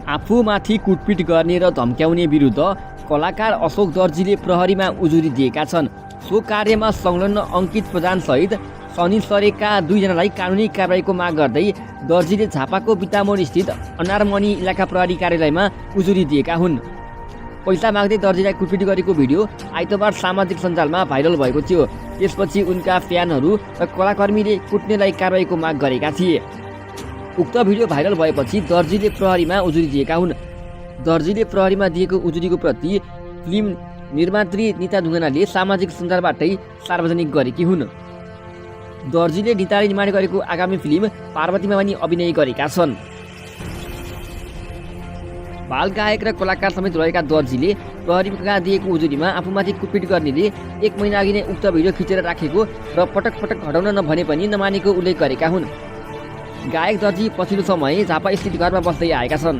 आफूमाथि कुटपिट गर्ने र धम्क्याउने विरुद्ध कलाकार अशोक दर्जीले प्रहरीमा उजुरी दिएका छन्। सो कार्यमा संलग्न अङ्कित प्रधानसहित सनी सरेका 2 जनालाई कानुनी कारबाहीको माग गर्दै दर्जीले झापाको बितामोड स्थित अनारमणि इलाका प्रहरी कार्यालयमा उजुरी दिएका हुन्। पैसा माग्दै दर्जीलाई कुटपिट गरेको भिडियो आइतबार सामाजिक सञ्जालमा भाइरल भएको थियो। त्यसपछि उनका फ्यानहरू र कलाकर्मीले कुट्नेलाई कारबाहीको माग गरेका थिए। उक्त भिडियो भाइरल भएपछि दर्जीले प्रहरीमा उजुरी दिएका हुन्। दर्जीले प्रहरीमा दिएको उजुरीको प्रति फिल्म निर्मात्री निता ढुङ्गानाले सामाजिक सञ्जालबाटै सार्वजनिक गरेकी हुन्। दर्जीले निताले निर्माण गरेको आगामी फिल्म पार्वतीमा पनि अभिनय गरेका छन्। बाल गायक र कलाकार समेत रहेका दर्जीले प्रहरीमा दिएको उजुरीमा आफूमाथि कुटपिट गर्नेले 1 महिना अघि नै उक्त भिडियो खिचेर राखेको र पटक पटक हटाउन नभने पनि नमानेको उल्लेख गरेका हुन्। गायक दर्जी पछिल्लो समय झापा स्थित घरमा बस्दै आएका छन्।